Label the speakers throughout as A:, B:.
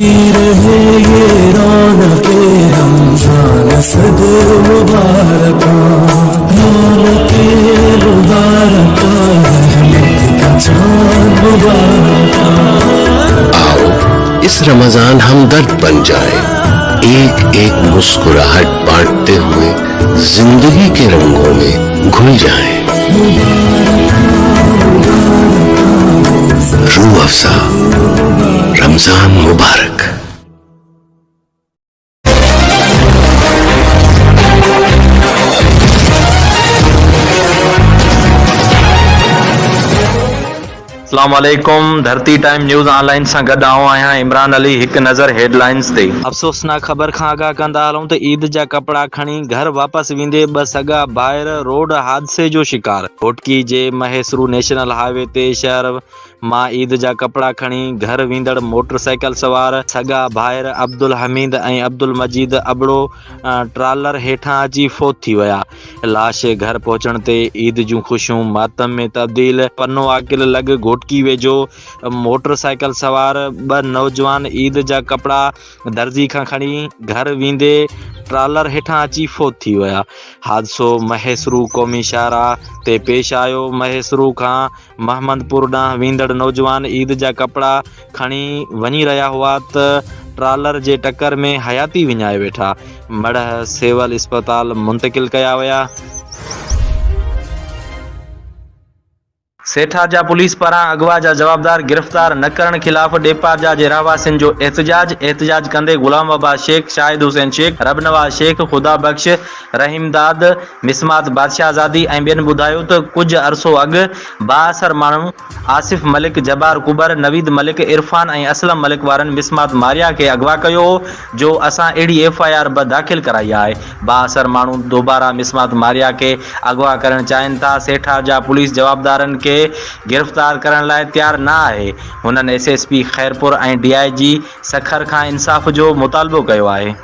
A: رهي يي رونق رمضان صد مبارڪان رونق مبارڪان رحمت کا چاند مبارڪان.
B: आओ इस रमजान हमदर्द बन जाए, एक एक मुस्कुराहट बांटते हुए जिंदगी के रंगों में घुल जाए। रूह अफजा रमजान मुबारक।
C: اسلام عليڪم ڌرتي ٽائيم نيوز آن لائين سان گڏ آئون آهيان عمران علي هڪ نظر هيڊ لائنز تي. افسوسناڪ خبر کان آگاهه ڪندا هلون ته عيد جا ڪپڙا کڻي گهر واپس ويندي ٻه سڳا ڀائر روڊ حادثي جو شڪار. گهوٽڪي جي مهيسرو نيشنل هاء وي تي شهر مان عيد جا ڪپڙا کڻي گهر ويندڙ موٽر سائيڪل سوار سڳا ڀائر عبدالحميد ۽ عبدالمجيد ابڙو ٽرالر هيٺان اچي فوت ٿي ويا. لاش گهر پهچڻ تي عيد جون خوشيون ماتم ۾ تبديل. پنو عاقل لڳ گهوٽڪي ويجهو موٽر سائيڪل سوار ٻه نوجوان عيد جا ڪپڙا درزي کان کڻي گهر ويندي ٽرالر هيٺان اچي فوت ٿي ويا. حادثو مهيسرو قومي شاهراهه تي پيش آيو. مهيسرو کان محمدپور ڏانهن ويندڙ نوجوان عيد جا ڪپڙا کڻي وڃي رهيا هئا ته ٽرالر جي ٽڪر ۾ حياتي وڃائي ويٺا. مڙهه سول اسپتال منتقل ڪيا ويا. سيٺارجا پوليس پاران اغوا جا جوابدار گرفتار نه ڪرڻ خلاف ڏيپارجا جي رهواسين جو احتجاج، احتجاج ڪندي غلام عباس شيخ، شاهد حسين شيخ، ربنواز شيخ، خدا بخش، رحيمداد، مسمات بادشاهزادي ۽ ٻين ٻڌايو ته ڪجهه عرصو اڳ بااثر ماڻهو آصف ملڪ، جبار ڪٻر، نويد ملڪ، عرفان ۽ اسلم ملڪ وارن مسمات ماريا کي اغوا ڪيو هو جو اسان اهڙي ايف I R به داخل ڪرائي آهي، بااثر ماڻهو دوباره مسمات ماريا کي اغوا ڪرڻ چاهين ٿا، سيٺارجا پوليس جوابدارن کي گرفتار ڪرڻ لاء تيار نه آهي، هنن S S P Khairpur ۽ D I جي سکر کان انصاف جو مطالبو ڪيو آهي.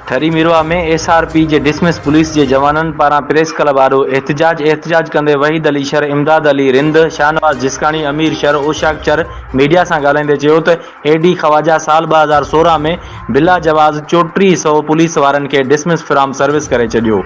C: Thari Mirwah ۾ S R P جي ڊسمس پوليس جي جوانن پاران پريس ڪلب آڏو احتجاج، احتجاج ڪندي وحيد علي شر، امداد علي رند، شاهنواز جسڪاڻي، امير شر، اوشاق شر ميڊيا سان ڳالهائيندي چيو ته اي ڊي خواجه سال 2016 ۾ بلا جواز 34 سئو پوليس وارن کي ڊسمس فرام سروس ڪري ڇڏيو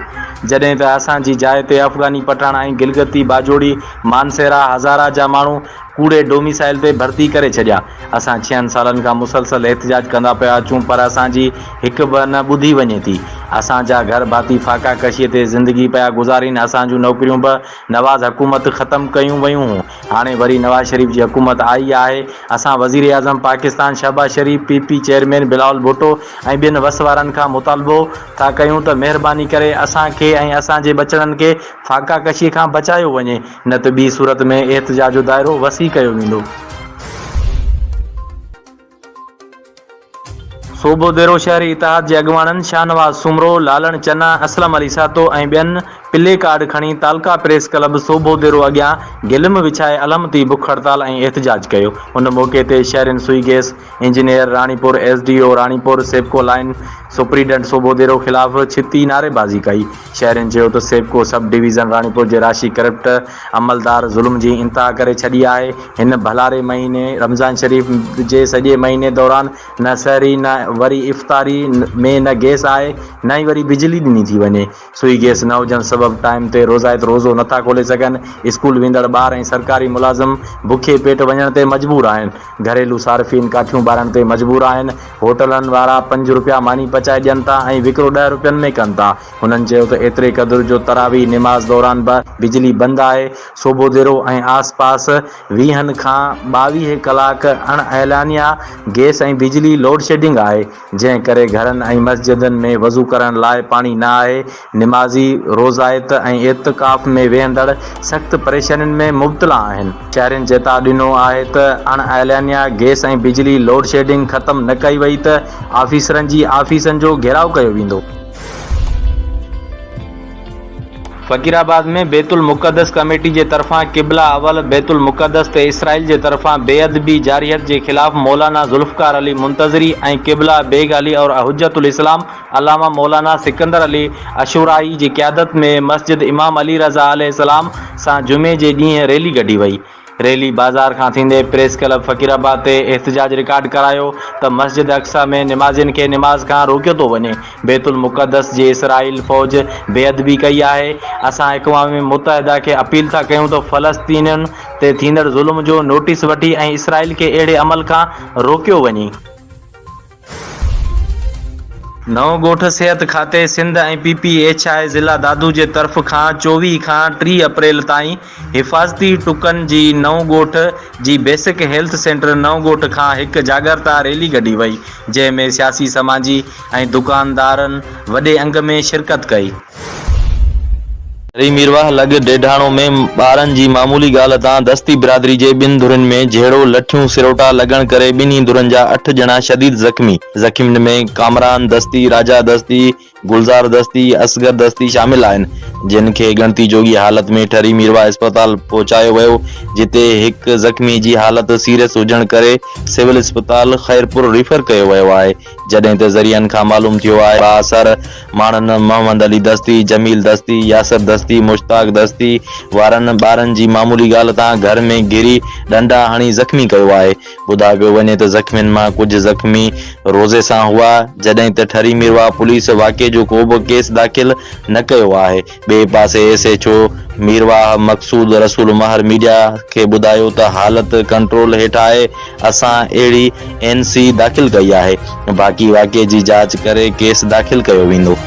C: جڏهن ته اسان جي جاء تي افغاني پٺاڻ ۽ گلگتي باجوڙي مانسهرا هزارا جا ماڻهو ڪوڙي ڊوميسائل تي ڀرتي ڪري ڇڏيا. اسان ڇهن سالن کان مسلسل احتجاج ڪندا پيا اچون پر اسان جي هڪ به نه ٻڌي وڃي ٿي. اسان جا گهر ڀاتي فاقا ڪشي تي زندگي پيا گذارين اسان جون نوڪريون به نواز حڪومت ختم ڪيون ويون هون هاڻي وري نواز شريف جي حڪومت آئي آهي اسان وزيراعظم Pakistan Shehbaz Sharif, P P chairman Bilawal Bhutto ۽ ٻين وس وارن کان مطالبو ٿا ڪيون ته مهرباني ڪري اسان کي ۽ اسان جي ٻچڙن کي فاقا ڪشي کان بچايو وڃي. نه ته ٻي صورت ۾ احتجاج جو دائرو وسيع ڪيو ويندو. صوبوديرو شهري اتحاد جي اڳواڻن شاهنواز سومرو، لالڻ چنا، اسلم علي سهتو ۽ ٻين پلي ڪارڊ کڻي تعلقه پريس ڪلب سوڀوديرو اڳيان گلم وڇائي علامتي بک هڙتال ۽ احتجاج ڪيو. ان موقعي تي شهرين سوئي gas engineer Ranipur, S D O Ranipur, SEPCO line superintendent Sobhodero خلاف ڇتي نعريبازي ڪئي. شهرين چيو ته سيپڪو سب ڊويزن راڻيپور جي راشي ڪرپٽ عملدار ظلم جي انتها ڪري ڇڏي آهي، هن ڀلاري مهيني رمضان شريف جي سڄي مهيني دوران نه سحري نه وري افطاري ۾ نه گئس آهي نه ئي وري بجلي ڏني ٿي وڃي، سوئي گئس نه هجڻ سبب ٽائيم تي روزائت روزو نٿا کولي سگهن، اسڪول ويندڙ ٻار ۽ سرڪاري ملازم بکي پيٽ وڃڻ تي مجبور آهن، گهريلو صارفين ڪاٺيون ٻارڻ تي مجبور آهن، هوٽلن وارا پنج رپيا ماني پچائي ڏين ٿا ۽ وڪرو ڏهه رپين ۾ ڪن ٿا. هنن چيو ته ايتري قدر جو تراويح نماز دوران به بجلي بند آهي، صوڀوديرو ۽ آس پاس ويهن کان 22 ڪلاڪ اڻ اعلانيه گئس ۽ بجلي لوڊشيڊنگ آهي، جنهن ڪري گهرن ۽ مسجدن ۾ وضو ڪرڻ لاء پاڻي نه آهي، نمازي روزائت ۽ اعتڪاف ۾ ويهندڙ سخت پريشانين ۾ مبتلا آهن. شهرين چيتاء ڏنو آهي ته اڻ اعلانيه گئس ۽ بجلي لوڊشيڊنگ ختم نه ڪئي وئي ته آفيسرن جي آفيسن جو گهيراء ڪيو ويندو. فقيرآباد ۾ بيت المقدس ڪميٽي جي طرفان قبله اول بيت المقدس تي اسرائيل جي طرفان بي ادبي جارحيت جي خلاف مولانا ذوالفقار علي منتظري ۽ قبله بيگ علي اور حجت الاسلام علامه مولانا سڪندر علي عشورائي جي قيادت ۾ مسجد امام علي رضا عليه السلام سان جمعي جي ڏينهن ريلي ڪڍي وئي. ريلي بازار کان ٿيندي پريس ڪلب فقير آباد تي احتجاج رڪارڊ ڪرايو ته مسجد اقصيٰ ۾ نمازين کي نماز کان روڪيو ٿو وڃي، بيت المقدس جي اسرائيل فوج بي ادبي ڪئي آهي، اسان اقوام متحده کي اپيل ٿا ڪيون ته فلسطينين تي ٿيندڙ ظلم جو نوٽيس وٺي ۽ اسرائيل کي اهڙي عمل کان روڪيو وڃي. نئون ڳوٺ صحت کاتي Sindh ۽ P P H I ضلع دادو جي طرف کان 24 کان 30 اپريل تائين حفاظتي ٽڪن جي نئون ڳوٺ جي بيسڪ هيلٿ سينٽر نئون ڳوٺ کان هڪ جاڳرتا ريلي ڪڍي وئي جنهن ۾ سياسي سماجي ۽ دڪاندارن وڏي انگ ۾ شرڪت ڪئي. ري ميرواهه لڳ ڊيڍاڻو ۾ ٻارن جي معمولي ڳالهه تان دستي برادري جي ٻن ڌرين ۾ جهيڙو، لٺيون سروٽا لڳڻ ڪري ٻنهي ڌرين جا اٺ ڄڻا شديد زخمي، زخمين ۾ ڪامران دستي، راجا دستي، گلزار دستي، اصغر دستي شامل آهن، جن کي ڳڻتي جوڳي حالت ۾ ٺري ميرواهه اسپتال پهچايو ويو، جتي هڪ زخمي جي حالت سيريس هجڻ ڪري سول اسپتال خيرپور ريفر ڪيو ويو آهي، جڏهن ته ذريعن کان معلوم ٿيو آهي بااثر ماڻهن محمد علي دستي، جميل دستي، ياسر دستي، مشتاق دستي وارن ٻارن جي معمولي ڳالهه تان گهر ۾ گهري ڏنڊا هڻي زخمي ڪيو آهي. ٻڌايو پيو وڃي ته زخمين مان ڪجهه زخمي روزي سان هئا، جڏهن ته ٺري ميرواهه پوليس واقعي جو ڪوبه ڪيس داخل نه ڪيو آهي. ٻئي پاسي S H O Mirwah Maqsood Rasool Mehar media کي ٻڌايو ته حالت ڪنٽرول هيٺ آهي، اسان اهڙي اين سي داخل ڪئي آهي، باقي واقعي جي جاچ ڪري ڪيس داخل ڪيو ويندو.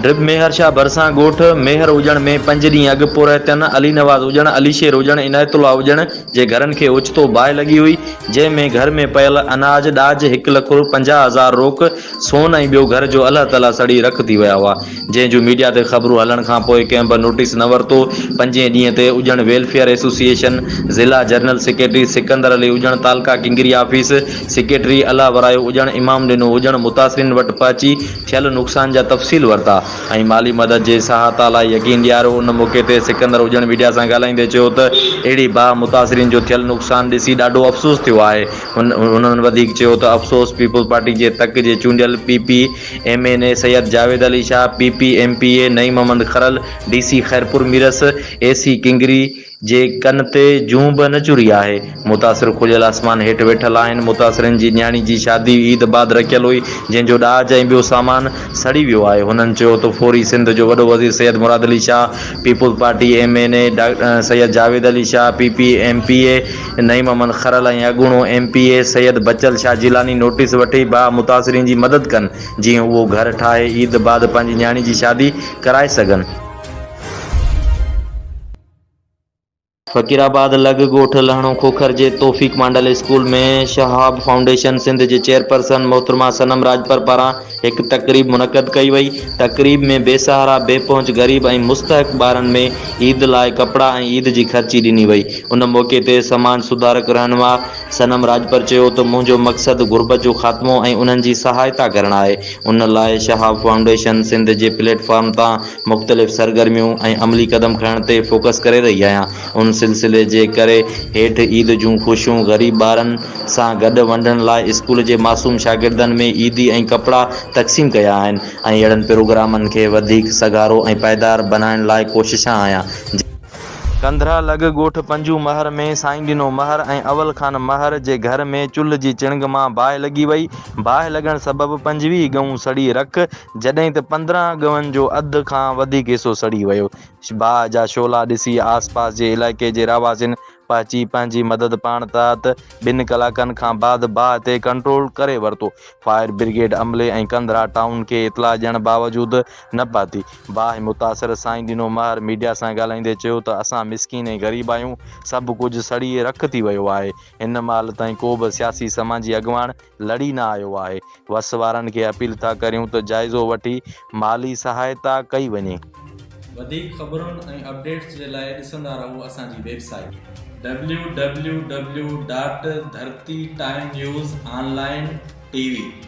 C: ڊرپ ميهر شاهه ڀرسان ڳوٺ ميهر اڄڻ ۾ پنج ڏينهن اڳ پورهيتن علي نواز اڄڻ، علي شير اڄڻ، عنايت الله اڄڻ جي گهرن کي اوچتو باهه لڳي هئي، جنهن ۾ گهر ۾ پيل اناج، ڏاج، هڪ لک 50 هزار روڪ، سون ۽ ٻيو گهر جو الهه تلهه سڙي رک ٿي ويا هئا، جنهن جون ميڊيا تي خبرون هلڻ کان پوء ڪنهن به نوٽيس نه ورتو. پنجين ڏينهن تي اڄڻ ويلفيئر ايسوسيئيشن ضلع جنرل سيڪريٽري سڪندر علي اڄڻ تعلقه ڪنگري آفيس سيڪريٽري الله ورايو اڄڻ امام ڏنو اڄڻ متاثرين وٽ پهچي ٿيل نقصان جا تفصيل ورتا ۽ مالي مدد جي سهائتا لاء يقين ڏياريو. ان موقعي تي سڪندر اڄڻ ميڊيا سان ڳالهائيندي چيو ته اهڙي باهه متاثرين جو ٿيل نقصان ڏسي ڏاڍو افسوس ٿيو آهي. هنن وڌيڪ چيو ته افسوس پيپلز پارٽي جي تڪ جي چونڊيل P P M N A Syed Javed Ali Shah, P P M P A Naeem Muhammad Kharal, D C Khairpur Mirs, A C Kingri جي ڪن تي جون به نه چري آهي. متاثر کليل آسمان هيٺ ويٺل آهن. متاثرين جي نياڻي جي شادي عيد بعد رکيل هئي، جنهن جو ڏاج ۽ ٻيو سامان سڙي ويو آهي. هنن چيو ته فوري سنڌ جو وڏو وزير Syed Murad Ali Shah, peoples party M N A Syed Javed Ali Shah, P P M P A Naeem Muhammad Kharal ۽ اڳوڻو M P A Syed Bachal Shah Jilani notice وٺي باهه متاثرين جي مدد ڪن جيئن اهو گهر ٺاهي عيد بعد پنهنجي نياڻي جي شادي ڪرائي سگهن. فقير آباد لڳ ڳوٺ لهڻو کوکر جي توفيق مانڊل اسڪول ۾ شهاب فائونڊيشن سنڌ جي چيئرپرسن محترمه صنم راڄپر پاران هڪ تقريب منعقد ڪئي وئي. تقريب ۾ بي سهارا، بي پهچ غريب ۽ مستحق ٻارن ۾ عيد لاء ڪپڙا ۽ عيد جي خرچي ڏني وئي. ان موقعي تي سماج سڌارڪ رهنما صنم راڄپر چيو ته منهنجو مقصد غربت جو خاتمو ۽ انهن جي سهائتا ڪرڻ آهي، ان لاء شهاب فائونڊيشن سنڌ جي پليٽ فارم تان مختلف سرگرميون ۽ عملي قدم کڻڻ تي فوڪس ڪري رهي آهيان، ان سلسلي جي ڪري هيٺ عيد جون خوشيون غريب ٻارن سان گڏ ونڊڻ لاء اسڪول جي معصوم شاگردن ۾ عيدي ۽ ڪپڙا تقسيم ڪيا آهن ۽ اهڙن پروگرامن کي وڌيڪ سگهارو ۽ پائيدار بنائڻ لاء ڪوششان آهيان. ڪنڌرا لڳ ڳوٺ پنجو مهر ۾ سائين ڏنو مهر ۽ اول خان مهر جي گهر ۾ چلهه جي چڻگ مان باهه لڳي وئي، باهه لڳڻ سبب 25 ڳئون سڙي رک، جڏهن ته 15 ڳئون جو اڌ کان وڌيڪ حصو سڙي ويو، باهه جا شعلا ڏسي آس پاس جي علائقي جي رهواسين پهچي پنهنجي مدد پاڻ تحت ٻن ڪلاڪن کان بعد باهه تي ڪنٽرول ڪري ورتو. فائر برگيڊ عملي ۽ ڪنڌرا ٽائون کي اطلاع ڏيڻ باوجود نه پهتي. باهه متاثر سائين ڏنو مهر ميڊيا سان ڳالهائيندي چيو ته اسان مسڪين ۽ غريب آهيون، سڀ ڪجهه سڙي رک ٿي ويو آهي، هن مهل تائين ڪو به سياسي سماجي اڳواڻ لڙي نه آيو آهي، وس وارن کي اپيل ٿا ڪريون ته جائزو وٺي مالي سهائتا ڪئي وڃي.
D: وڌيڪ خبرن ۽ اپڊيٽس جي لاء ڏسندا رهو اسان جي website. W W W dot Dharti time news online T V.